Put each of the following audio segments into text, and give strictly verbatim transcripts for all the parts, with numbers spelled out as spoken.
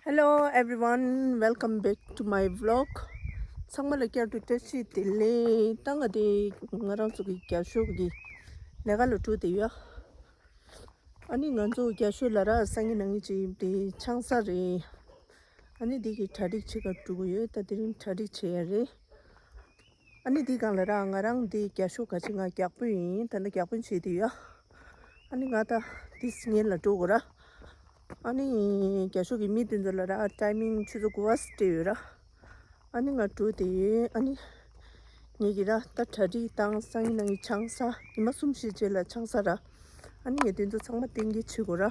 Hello everyone, welcome back to my vlog. ཚང་མ་ལ་བསྐྱར་དུ་བཀྲ་ཤིས་བདེ་ལེགས། ད་ང་དེ་ང་རང་ཚོ་གི་རྒྱ་ཤོག་གི་ལས་ཀ་ལ་འགྲོ་བསྡད་ཡོད། ཨ་ནི་ང་ཚོ་རྒྱ་ཤོག་ལ་ར་སང་ཉིན་གནངས་ཉིན་ཅིག་དེ་ཆང་ས་རེད། ཨ་ནི་དེ་གི་གྲ་སྒྲིག་བྱེད་ག་འགྲོ་གི་ཡོད། ད་དེ་རིང་གྲ་སྒྲིག་བྱེད་ཡ་རེད། ཨ་ནི་འདི་སྒང་ལ་ར་ང་རང་འདི་རྒྱ་ཤོག་ག་ཅི་ང་རྒྱག་པོ་ཡིན། ད་ནི་རྒྱག་པོ་བྱེད་དུ་ཡོད། ཨ་ནི་ང་ད་འདི་སྔན་ལ་འགྲོ་དགོས་ར། ཨ་ནི་རྒྱ་ཤོག་གི་མི་དེ་ཚོ་ལ་ར་ཊའི་མིང་ཆུ་ཚོད་དགུ་པ་སྤྲད་ཡོད་ར། ཨ་ནི་ང་འགྲོ་དེ་ཡོད། ཨ་ནི་ངེད་ཀྱི་ར་ད་གྲ་སྒྲིག་དང་སང་ཉིན་གནངས་ཉིན་ཆང་ས་ཉི་མ་གསུམ་བཞི་རྗེས་ལ་ཆང་ས་ར། ཨ་ནི་ངས་དེ་ཚོ་ཚང་མ་གཏན་འཁེལ་བྱེད་དགོས་ར།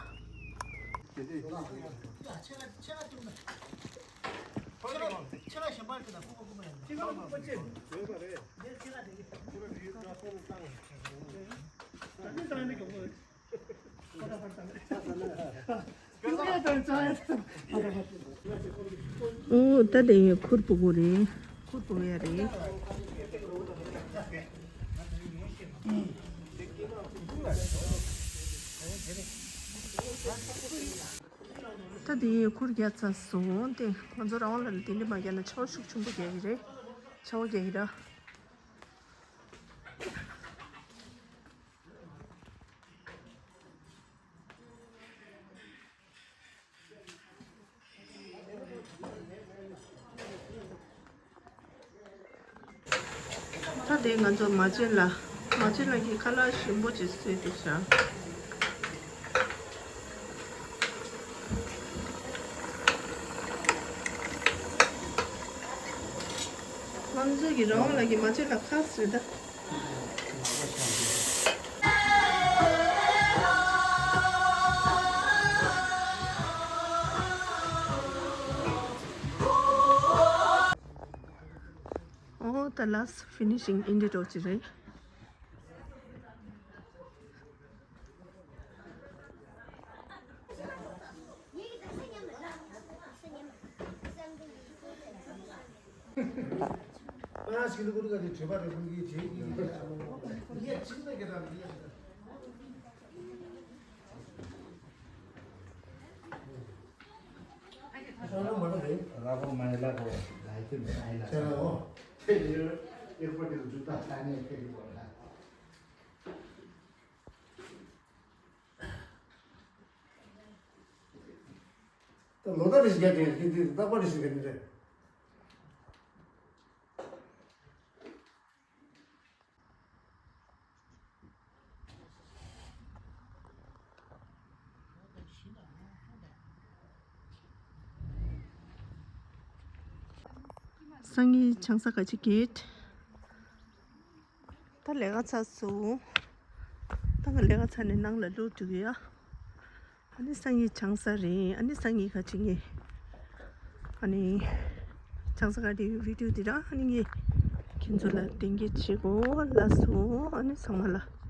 ཨོ་ད་དེ་ཁུར་པོ་གོ་རེད། ཁུར་པོ་ཡ་རེད། ད་དེ་ཁུར་རྒྱག་ཚར་སོང་། དེ་ང་ཚོ་རང་དབང་ལ་དེ་འདྲ་མ་རྒྱག་ན་ཆར་པ་ཤུགས་ཆེན་པོ་རྒྱག་གི་རེད། ཆར་པ་རྒྱག་གི་ར། ད་དེ་ང་ཚོ་མ་བྱན་ལ། མ་བྱན་ལ་གི་ཁ་ལག་ཞིམ་པོ་ཅིག་བཟོས་འདུག་ཤག་ང་ཚོ་གི་རང་དབང་ལ་གི་མ་བྱན་ལ་ཁ་བཟོས་ད། ཨོ་ད་ལཱསི་ཕི་ནི་ཤིང་ཨིན་དེ་འདྲ་ཅིག་རེད། ད་ལོ་ད་རེ་ཞིག་རྒྱག་དེ་རེད། དེ་རྟག་པར་རེ་ཞིག་རེད་མི་རེད། སང་ཉིན་ཆང་ས་ག་ཅི་གེད། ད་ལས་ཀ་ཚར་སོང་། ད་ང་ལས་ཀ་ཚར་ནས་ནང་ལ་ལོག་འགྲོ་གི་ཡ། ཨ་ནི་སང་ཉིན་ཆང་ས་རེད། ཨ་ནི་སང་ཉིན་ག་ཅི་ངས། ཨ་ནི་ཆང་ས་ག་དེ་བི་ཌིའོ་དེ་ར་ཨ་ནི་ངས་ཁྱེད་ཚོ་ལ་གཏན་འཁེལ་བྱེད་དགོས་ལ་སོང་། ཨ་ནི་ཚང་མ་ལ།